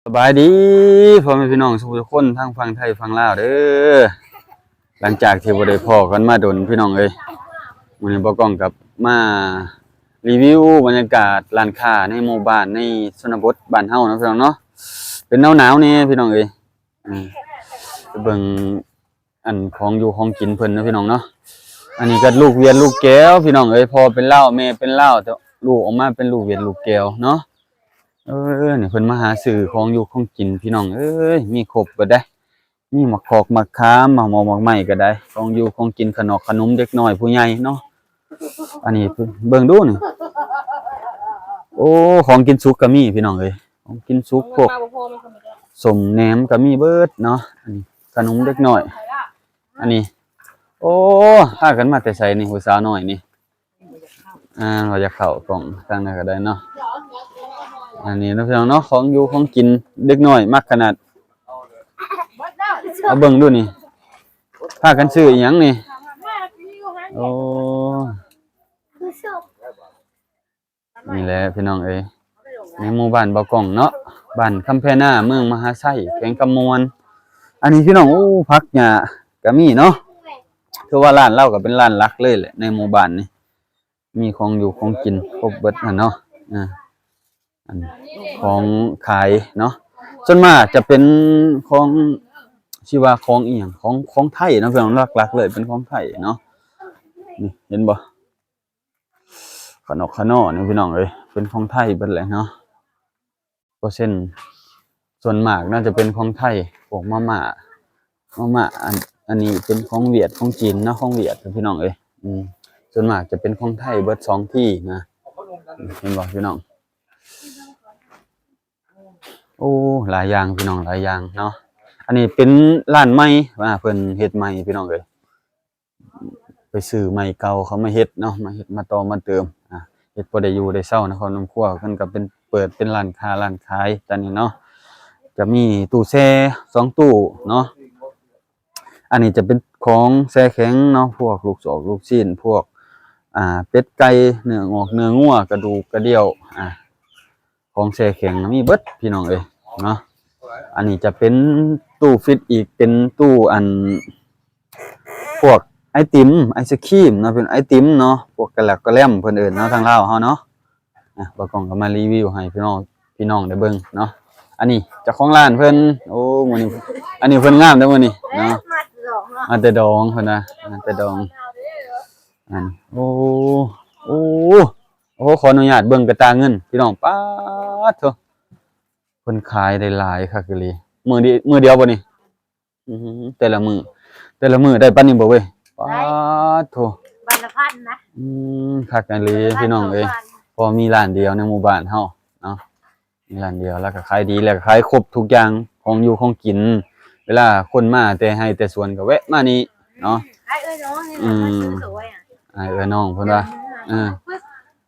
ສະບາຍດີພໍ່ແມ່ພີ່ນ້ອງທຸກໆຄົນ ທັງຝັ່ງໄທຝັ່ງລາວເດີ້. ຫຼັງຈາກທີ່ບໍ່ໄດ້ພໍ້ກັນມາດົນພີ່ນ້ອງເອີຍ, ມື້ນີ້ບ່າວກ້ອງກັບມາຣີວິວບັນຍາກາດຮ້ານຄ້າໃນໝູ່ບ້ານ ໃນຊົນນະບົດບ້ານເຮົາເນາະພີ່ນ້ອງເນາະ. ເປັນໜາວໆແດ່ພີ່ນ້ອງເອີຍ. ອືມ ໄປເບິ່ງ ອັນຂອງຢູ່ຂອງກິນເພິ່ນເນາະພີ່ນ້ອງເນາະ. ອັນນີ້ກໍລູກຫວຽດລູກແກ້ວພີ່ນ້ອງເອີຍ, ພໍ່ເປັນລາວ ແມ່ເປັນລາວ ແຕ່ລູກອອກມາເປັນລູກຫວຽດລູກແກ້ວເນາະ. ເອີ ນີ້ເພິ່ນມາຫາຊື້ຂອງຢູ່ຂອງກິນພີ່ນ້ອງເອີຍ, ມີຄົບເບິດເດ້. ມີໝາກຂອກໝາກຂາມ ໝາກໝອກໝາກໄມ້ກໍໄດ້, ຂອງຢູ່ຂອງກິນ ຂະໜອກຂະໜົມເດັກນ້ອຍຜູ້ໃຫຍ່ເນາະ. ອັນນີ້ເບິ່ງດູນີ້, ໂອ້ ຂອງກິນສຸກກໍມີພີ່ນ້ອງເອີຍ, ຂອງກິນສຸກ ພວກ ມາບໍ່ພໍ ມັນກໍມີເດ້ ສົ້ມແໜມກໍມີເບິດເນາະ. ອັນນີ້ຂະໜົມເດັກນ້ອຍ. ອັນນີ້ ໂອ້ ພາກັນມາແຕ່ໃສນີ້ ຜູ້ສາວນ້ອຍນີ້? ອ່າ ວ່າຢາກເຂົ້າກ້ອງທາງໃດກໍໄດ້ເນາະ. ອັນນີ້ເນາະພີ່ນ້ອງເນາະ, ຂອງຢູ່ຂອງກິນເດັກນ້ອຍມັກຂະໜາດ. ເອົາເບິ່ງດູນີ້, ພາກັນຊື້ອີ່ຫຍັງນີ້? ໂອ້ ນີ້ແຫຼະພີ່ນ້ອງເອີຍ, ໃນໝູ່ບ້ານບ່າວກ້ອງເນາະ, ບ້ານຄຳແພນາ ເມືອງມະຫາໄຊ ແຂວງຄຳມ່ວນ. ອັນນີ້ພີ່ນ້ອງ ໂອ້ ຜັກຫຍ້າກໍມີເນາະ. ຄືວ່າຮ້ານລາວກໍເປັນຮ້ານຫຼັກເລີຍແຫຼະໃນໝູ່ບ້ານນີ້, ມີຂອງຢູ່ຂອງກິນຄົບເບິດຫັ້ນເນາະ. ອ່າ ອັນຂອງຂາຍເນາະ ສ່ວນມາກຈະເປັນຂອງ ຊິວ່າຂອງອີ່ຫຍັງ ຂອງ ຂອງໄທເນາະພີ່ນ້ອງ, ຫຼັກໆເລີຍເປັນຂອງໄທເນາະ. ນີ້ເຫັນບໍ່? ຂະໜອກຂະໜໍນີ້ພີ່ນ້ອງເອີຍ, ເປັນຂອງໄທເບິດແຫຼະເນາະ. ເປີເຊັນສ່ວນມາກໜ້າຈະເປັນຂອງໄທ, ພວກມາມ່າ ມາມ່າ. ອັນ ອັນນີ້ເປັນຂອງຫວຽດ ຂອງຈີນເນາະ, ຂອງຫວຽດພີ່ນ້ອງເອີຍ. ອືມ ສ່ວນມາກຈະເປັນຂອງໄທເບິດສອງທີ່ນະ, ເຫັນບໍ່ພີ່ນ້ອງ? ໂອ້ ຫຼາຍຢ່າງພີ່ນ້ອງ ຫຼາຍຢ່າງເນາະ. ອັນນີ້ເປັນຮ້ານໃໝ່ ວ່າເພິ່ນເຮັດໃໝ່ພີ່ນ້ອງເອີຍ. ໄປຊື້ໄມ້ເກົ່າເຂົາມາເຮັດເນາະ, ມາເຮັດ ມາຕໍ່ ມາເຕີມ. ອ່າ ເຮັດພໍໄດ້ຢູ່ໄດ້ເຊົາໃນຄອບໃນຄົວ. ເພິ່ນກໍເປັນ ເປີດເປັນຮ້ານຄ້າຮ້ານຂາຍຕອນນີ້ເນາະ. ຈະມີຕູ້ແຊ່ສອງຕູ້ເນາະ. ອັນນີ້ຈະເປັນຂອງແຊ່ແຂງເນາະ, ພວກລູກຊອກລູກຊີ້ນ ພວກ ອ່າ ເປັດໄກ່ ເນື້ອງອກເນື້ອງົວ ກະດູກກະດ່ຽວ ອ່າ ຂອງແຊ່ແຂງມີເບິດພີ່ນ້ອງເອີຍເນາະ. ອັນນີ້ຈະເປັນຕູ້ຟຣີດອີກ ເປັນຕູ້ອັນ ພວກໄອຕິມ ໄອສະຄຣີມເນາະ, ເປັນໄອຕິມເນາະ, ພວກກະແລັກກະແລັມເພິ່ນເອີ້ນເນາະ ທາງລາວເຮົາເນາະ. ອ່ະ ບ່າວກ້ອງກໍມາຣີວິວໃຫ້ພີ່ນ້ອງ ພີ່ນ້ອງໄດ້ເບິ່ງເນາະ. ອັນນີ້ເຈົ້າຂອງຮ້ານເພິ່ນ ໂອ້ ມື້ນີ້ ອັນນີ້ເພິ່ນງາມເດ້ມື້ນີ້ເນາະ, ມາແຕ່ດອງເນາະ ມາແຕ່ດອງເພິ່ນວ່າ ມາແຕ່ດອງ. ອັນ ໂອ້ ໂອ້ ໂອ້ ຂໍອະນຸຍາດເບິ່ງກະຕ່າເງິນພີ່ນ້ອງ. ປາດໂທ້ ເພິ່ນຂາຍໄດ້ຫຼາຍຄັກອີ່ຫຼີ. ມື້ດຽວ ມື້ດຽວບໍ່ນີ້? ອືມ ແຕ່ລະມື້ ແຕ່ລະມື້ໄດ້ປານນີ້ບໍ່ເວີຍ? ໄດ້ ປາດໂທ້ ໃບລະພັນນະ. ອືມ ຄັກອີ່ຫຼີພີ່ນ້ອງເອີຍ, ເພາະມີຮ້ານດຽວໃນໝູ່ບ້ານເຮົາເນາະ, ມີຮ້ານດຽວ ແລ້ວກໍຂາຍດີ ແລ້ວກໍຂາຍຄົບທຸກຢ່າງ ຂອງຢູ່ຂອງກິນ. ເວລາຄົນມາແຕ່ໄຮ່ແຕ່ສວນກໍແວະມານີ້ເນາະ. ອ້າຍເອື້ອຍນ້ອງນີ້ແຫຼະ ອືມ ມາຊື້ໂຕຍ ອ້າຍເອື້ອຍນ້ອງເພິ່ນວ່າ ເອີ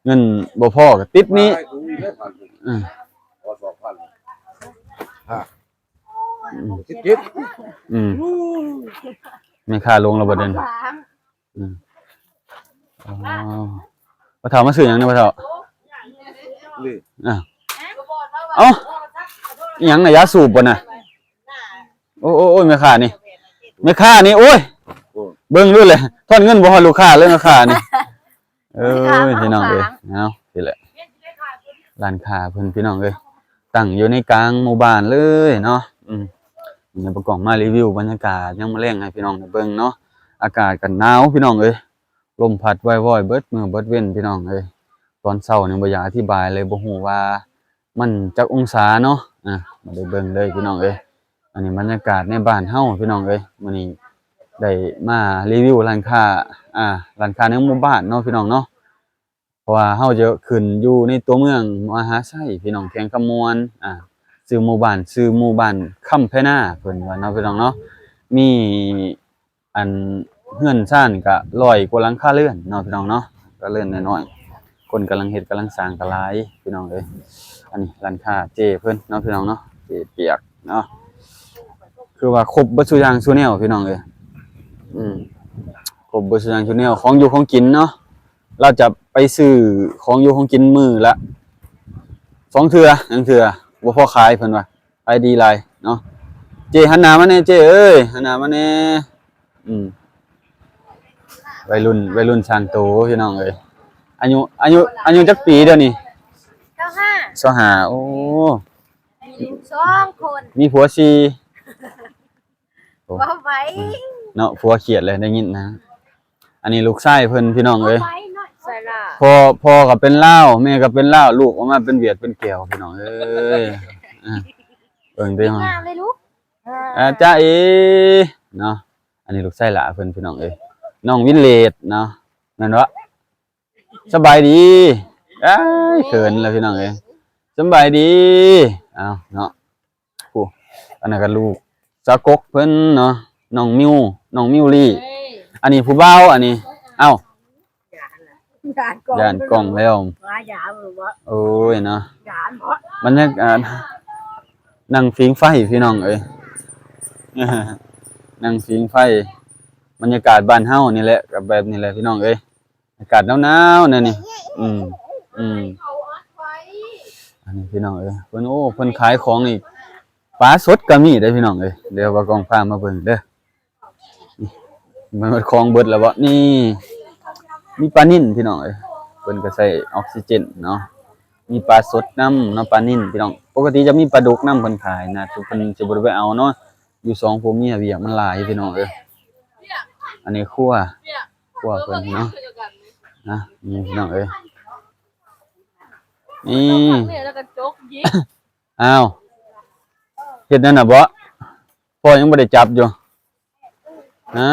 ເງິນບໍ່ພໍກໍຕິດໜີ້. ອືມ ອືມ ສິບເຈັດ ອືມ ແມ່ຄ້າລົງແລ້ວບໍ່ເດ? ອືມ ອໍ ພໍ່ເຖົ້າມາຊື້ຫຍັງນີ້ພໍ່ເຖົ້າ? ນີ້ ອ້າວ ເອົ້າ ອີ່ຫຍັງນະ? ຢາສູບບໍ່ນະ? ໂອ້ຍ ໂອ້ຍ ໂອ້ຍ ແມ່ຄ້ານີ້ ແມ່ຄ້ານີ້ ໂອ້ຍ ໂອ້ຍ ເບິ່ງດູແຫຼະ ທອນເງິນບໍ່ຮອດລູກຄ້າເລີຍ ແມ່ຄ້ານີ້. ເອີຍ ພີ່ນ້ອງເອີຍ ເອົາ ນີ້ແຫຼະ ຮ້ານຄ້າເພິ່ນ ພີ່ນ້ອງເອີຍ ຕັ້ງຢູ່ໃນກາງໝູ່ບ້ານເລີຍເນາະ. ອືມ ນີ້ປະກອງມາຣີວິວບັນຍາກາດຍາມມື້ແລງໃຫ້ພີ່ນ້ອງໄດ້ເບິ່ງເນາະ. ອາກາດກໍໜາວ ພີ່ນ້ອງເອີຍ ລົມພັດວອຍໆ ເບິດມື້ເບິດເວັນ ພີ່ນ້ອງເອີຍ. ຕອນເຊົ້ານີ້ບໍ່ຢາກອະທິບາຍເລີຍ ບໍ່ຮູ້ວ່າມັນຈັກອົງສາເນາະ. ອ່າ ມາໄດ້ເບິ່ງເລີຍ ພີ່ນ້ອງເອີຍ. ອັນນີ້ບັນຍາກາດໃນບ້ານເຮົາ ພີ່ນ້ອງເອີຍ, ມື້ນີ້ໄດ້ມາຣີວິວຮ້ານຄ້າ ອ່າ ຮ້ານຄ້າໃນໝູ່ບ້ານເນາະ ພີ່ນ້ອງເນາະ. ເພາະວ່າເຮົາຈະຂຶ້ນຢູ່ໃນຕົວເມືອງມະຫາໄຊ ພີ່ນ້ອງ, ແຂວງຄຳມ່ວນ. ອ່າ ຊື່ໝູ່ບ້ານ ຊື່ໝູ່ບ້ານຄຳແພນາ ເພິ່ນວ່າເນາະ ພີ່ນ້ອງເນາະ. ມີ ອັນເຮືອນຊານກະຮ້ອຍກວ່າຫຼັງຄາເຮືອນເນາະ ພີ່ນ້ອງເນາະ, ກະເຮືອນນ້ອຍໆ ຄົນກຳລັງເຮັດກຳລັງສ້າງກະຫຼາຍ ພີ່ນ້ອງເອີຍ. ອັນນີ້ຮ້ານຄ້າເຈ້ເພິ່ນເນາະ ພີ່ນ້ອງເນາະ, ເຈ້ປຽກເນາະ, ຄືວ່າຄົບເບິດສູ່ຢ່າງສູ່ແນວ ພີ່ນ້ອງເອີຍ. ອືມ ຄົບເບິດສູ່ຢ່າງສູ່ແນວ ຂອງຢູ່ຂອງກິນເນາະ. ລາວຈະໄປຊື້ຂອງຢູ່ຂອງກິນມື້ລະສອງເທື່ອ ສາມເທື່ອ ບໍ່ພໍຂາຍ ເພິ່ນວ່າ. ຂາຍດີຫຼາຍເນາະ. ເຈ້ ຫັນໜ້າມາແດ່ ເຈ້ເອີຍ ຫັນໜ້າມາແດ່. ອືມ ໄວລຸ້ນ ໄວລຸ້ນສ້າງໂຕ ພີ່ນ້ອງເອີຍ. ອາຍຸ ອາຍຸ ອາຍຸຈັກປີດຽວນີ້? ຊາວຫ້າ ຊາວຫ້າ. ໂອ້ ມີລູກສອງຄົນ ມີຜົວສີ່. ໂອ້ ເວົ້າໄວ ອືມ ເນາະ ຜົວຄຽດແລ້ວໄດ້ຍິນນະ. ອັນນີ້ລູກຊາຍເພິ່ນ ພີ່ນ້ອງເອີຍ. ໃສ່ລະ ພໍ່ ພໍ່ກໍເປັນລາວ ແມ່ກໍເປັນລາວ ລູກອອກມາເປັນຫວຽດເປັນແກວ ພີ່ນ້ອງເອີຍ. ອ່າ ເບິ່ງເດີ ງາມເລີຍລູກ. ອ່າ ຈ້າເອເນາະ. ອັນນີ້ລູກຊາຍຫຼ້າເພິ່ນ ພີ່ນ້ອງເອີຍ ນ້ອງວິນເລດເນາະ ແມ່ນບໍ່? ສະບາຍດີ ອ້າຍ ເຂີນແລ້ວ ພີ່ນ້ອງເອີຍ. ສະບາຍດີ. ເອົາເນາະ ຜູ້ ອັນນັ້ນກໍລູກສາກົກເພິ່ນເນາະ ນ້ອງມິວ ນ້ອງມິວລີ. ອັນນີ້ຜູ້ບ່າວ ອັນນີ້ ເອົ້າ ຢ້ານກ້ອງ ຢ້ານກ້ອງແລ້ວ ມາຢາມຫຼືບໍ່? ໂອ້ຍເນາະ ຢ້ານບໍ່? ບັນຍາກາດ ນັ່ງຜິງໄຟ ພີ່ນ້ອງເອີຍ ນັ່ງຜິງໄຟ. ບັນຍາກາດບ້ານເຮົານີ້ແຫຼະ ກໍແບບນີ້ແຫຼະ ພີ່ນ້ອງເອີຍ. ອາກາດໜາວໆ ແນວນີ້. ອືມ ອືມ ອັນນີ້ ພີ່ນ້ອງເອີຍ ເພິ່ນ ໂອ້ ເພິ່ນຂາຍຂອງນີ້ ປາສົດກໍມີເດ້ ພີ່ນ້ອງເອີຍ. ດຽວບ່າວກ້ອງພາມາເບິ່ງເດີ. ນີ້ ມັນຂອງເບິດແລ້ວບໍ່? ນີ້ ມີປານິນ ພີ່ນ້ອງເອີຍ ເພິ່ນກໍໃສ່ອອກຊີເຈນເນາະ. ມີປາສົດນຳເນາະ ປານິນ ພີ່ນ້ອງ. ປົກກະຕິຈະມີປາດຸກນຳ ເພິ່ນຂາຍນະ ເພິ່ນຊິບໍ່ໄດ້ໄປເອົາເນາະ. ຢູ່ສອງຜົວເມຍ ວຽກມັນຫຼາຍ ພີ່ນ້ອງເອີຍ. ອັນນີ້ຄົວ ຄົວເພິ່ນເນາະ ນະ ນີ້ ພີ່ນ້ອງເອີຍ. ນີ້ ແລ້ວກໍຈົກອີກ. ອ້າວ ເຮັດແນວນັ້ນບໍ່? ພໍ່ຍັງບໍ່ໄດ້ຈັບຢູ່. ຮະ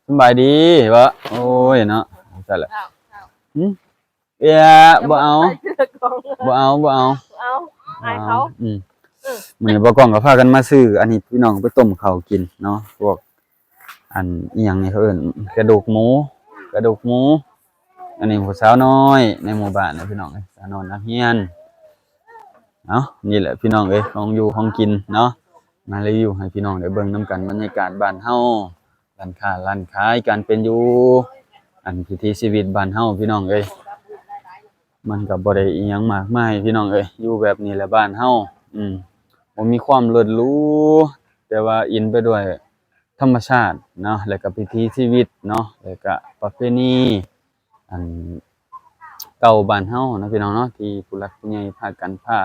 ສຳບາຍດີບໍ່? ໂອ້ຍເນາະ ຊັ້ນແຫຼະ. ຫຶ ເອີ ບໍ່ເອົາ ບໍ່ເອົາ ບໍ່ເອົາ ເອົາ ອາຍເຂົາ. ອືມ ອືມ ມື້ນີ້ບ່າວກ້ອງກໍພາກັນມາຊື້ ອັນນີ້ ພີ່ນ້ອງ ໄປຕົ້ມເຂົ້າກິນເນາະ ພວກ ອັນອີ່ຫຍັງນີ້ເຂົາເອີ້ນ ກະດູກໝູ ກະດູກໝູ. ອັນນີ້ຜູ້ສາວນ້ອຍໃນໝູ່ບ້ານນະ ພີ່ນ້ອງເອີຍ ສາວນ້ອຍນັກຮຽນ. ເອົ້າ ນີ້ແຫຼະ ພີ່ນ້ອງເອີຍ ຂອງຢູ່ຂອງກິນເນາະ ມາຣີວິວໃຫ້ພີ່ນ້ອງໄດ້ເບິ່ງນຳກັນ. ບັນຍາກາດບ້ານເຮົາ ຮ້ານຄ້າຮ້ານຂາຍ ການເປັນຢູ່ ອັນ ວິຖີຊີວິດບ້ານເຮົາ ພີ່ນ້ອງເອີຍ ມັນກໍບໍ່ໄດ້ອີ່ຫຍັງມາກມາຍ ພີ່ນ້ອງເອີຍ. ຢູ່ແບບນີ້ແຫຼະບ້ານເຮົາ ອືມ ບໍ່ມີຄວາມເລີດຫຼູ ແຕ່ວ່າອິນໄປດ້ວຍທຳມະຊາດເນາະ ແລ້ວກໍວິຖີຊີວິດເນາະ ແລ້ວກໍປະເພນີ ອັນ ເກົ່າບ້ານເຮົາເນາະ ພີ່ນ້ອງເນາະ ທີ່ຜູ້ຫຼັກຜູ້ໃຫຍ່ພາກັນພາ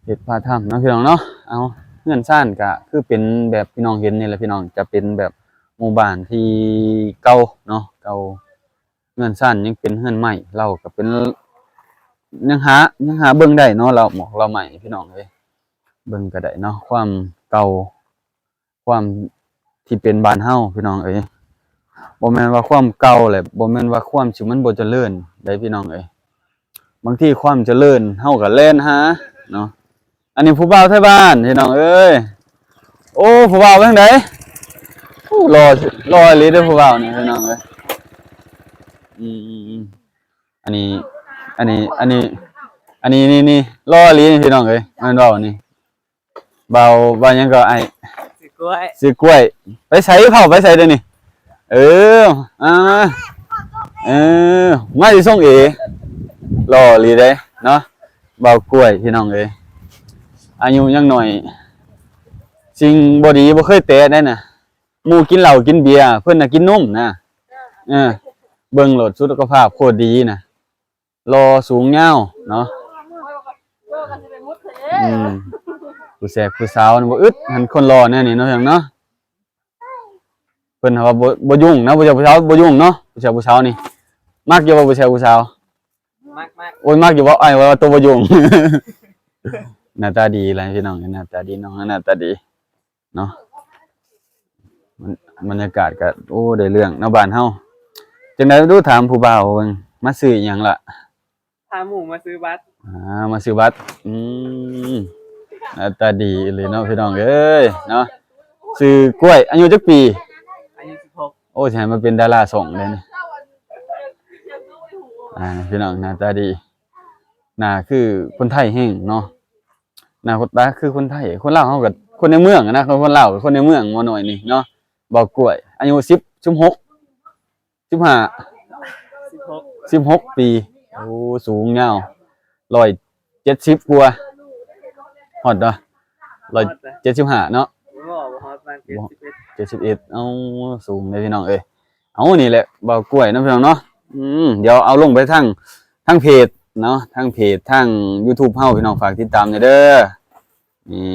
ເຮັດພາທຳເນາະ ພີ່ນ້ອງເນາະ. ເອົາ ເຮືອນຊານກະຄືເປັນແບບພີ່ນ້ອງເຫັນນີ້ແຫຼະ ພີ່ນ້ອງ ຈະເປັນແບບໝູ່ບ້ານທີ່ເກົ່າເນາະ ເກົ່າ. ເຮືອນຊານຍັງເປັນເຮືອນໄມ້ ເຫຼົ່າກໍເປັນ ຍັງຫາ ຍັງຫາເບິ່ງໄດ້ເນາະ ເຫຼົ່າໝອກເຫຼົ່າໄມ້ ພີ່ນ້ອງເອີຍ ເບິ່ງກໍໄດ້ເນາະ ຄວາມເກົ່າ ຄວາມທີ່ເປັນບ້ານເຮົາ ພີ່ນ້ອງເອີຍ. ບໍ່ແມ່ນວ່າຄວາມເກົ່າແຫຼະ ບໍ່ແມ່ນວ່າຄວາມທີ່ມັນບໍ່ຈະເລີນໃດ໋ ພີ່ນ້ອງເອີຍ. ບາງທີຄວາມຈະເລີນເຮົາກໍແລ່ນຫາເນາະ. ອັນນີ້ຜູ້ບ່າວໄທບ້ານ ພີ່ນ້ອງເອີຍ. ໂອ້ ຜູ້ບ່າວເປັນຈັ່ງໃດ? ໂອ້ ຫຼໍ່ ຫຼໍ່ອີ່ຫຼີເດີ້ຜູ້ບ່າວນີ້ ພີ່ນ້ອງເອີຍ. ອືມ ອັນນີ້ ອັນນີ້ ອັນນີ້ ອັນນີ້ ນີ້ ນີ້ ຫຼໍ່ອີ່ຫຼີນີ້ ພີ່ນ້ອງເອີຍ ແມ່ນບໍ່ນີ້? ບ່າວ ບ່າວຫຍັງກໍອ້າຍ? ຊື່ກ້ວຍ ຊື່ກ້ວຍ. ໄປໃສ ພາໄປໃສດຽວນີ້? ເອີ ອ່າ ເອີ ມາຊິສົ່ງເອ ຫຼໍ່ອີ່ຫຼີເດ້ເນາະ ບ່າວກ້ວຍ ພີ່ນ້ອງເອີຍ. ອາຍຸຍັງໜ້ອຍ ສິ່ງບໍ່ດີບໍ່ເຄີຍແຕະໄດ້ນະ. ໝູ່ກິນເຫຼົ້າກິນເບຍ ເພິ່ນນະກິນນົມນະ. ເອີ ເບິ່ງໂລດ ສຸຂະພາບໂຄດດີນະ. ຫຼໍ່ສູງຍາວເນາະ. ອືມ ຜູ້ແຊກຜູ້ສາວນີ້ບໍ່ອຶດ ຫັ້ນຄົນຫຼໍ່ແນວນີ້ເນາະ ເພິ່ນເນາະ. ເພິ່ນວ່າບໍ່ ບໍ່ຫຍຸ້ງນະ ຜູ້ຊາຍຜູ້ສາວບໍ່ຫຍຸ້ງເນາະ. ຜູ້ຊາຍຜູ້ສາວນີ້ ມັກຢູ່ບໍ່ ຜູ້ຊາຍຜູ້ສາວ? ມັກ ມັກ. ໂອ້ຍ ມັກຢູ່ບໍ່? ອ້າຍວ່າໂຕບໍ່ຫຍຸ້ງ. ໜ້າຕາດີຫຼາຍ ພີ່ນ້ອງ ໜ້າຕາດີ ນ້ອງໜ້າຕາດີ. ເນາະ ບັນ ບັນຍາກາດກໍ ໂອ້ ໄດ້ເລື່ອງເນາະບ້ານເຮົາ. ຈັ່ງໃດດູ ຖາມຜູ້ບ່າວເບິ່ງ ມາຊື້ອີ່ຫຍັງລະ? ພາໝູ່ມາຊື້ບັດ. ອ່າ ມາຊື້ບັດ. ອືມ ໜ້າຕາດີອີ່ຫຼີເນາະ ພີ່ນ້ອງເອີຍເນາະ. ຊື່ກ້ວຍ ອາຍຸຈັກປີ? ອາຍຸສິບຫົກ. ໂອ້ ຊິໃຫ້ມາເປັນດາລາຊ່ອງໄດ໋ນີ້. ອ່າ ພີ່ນ້ອງ ໜ້າຕາດີ ໜ້າຄືຄົນໄທແຮງເນາະ. ໜ້າຄົນ ຕາຄືຄົນໄທ ຄົນລາວເຮົາກໍຄົນໃນເມືອງນະ ຄົນລາວກໍຄົນໃນເມືອງໝໍ້ນ້ອຍນີ້ເນາະ. ບ່າວກ້ວຍ ອາຍຸສິບ ສິບຫົກ ສິບຫ້າ ສິບຫົກ ສິບຫົກປີ. ໂອ້ ສູງຍາວ ຮ້ອຍເຈັດສິບກວ່າ ຮອດບໍ່? ຮ້ອຍເຈັດສິບຫ້າເນາະ ບໍ່ ບໍ່ຮອດ ປະມານເຈັດສິບເອັດ ເຈັດສິບເອັດ ເອົ້າ ສູງເດ້ພີ່ນ້ອງເອີຍ. ເອົາ ນີ້ແຫຼະ ບ່າວກ້ວຍເນາະ ພີ່ນ້ອງເນາະ. ອືມ ດຽວເອົາລົງໄປທາງ ທາງເພຈເນາະ ທາງເພຈ ທາງ YouTube ເຮົາ ພີ່ນ້ອງ ຝາກຕິດຕາມແດ່ເດີ. ນີ້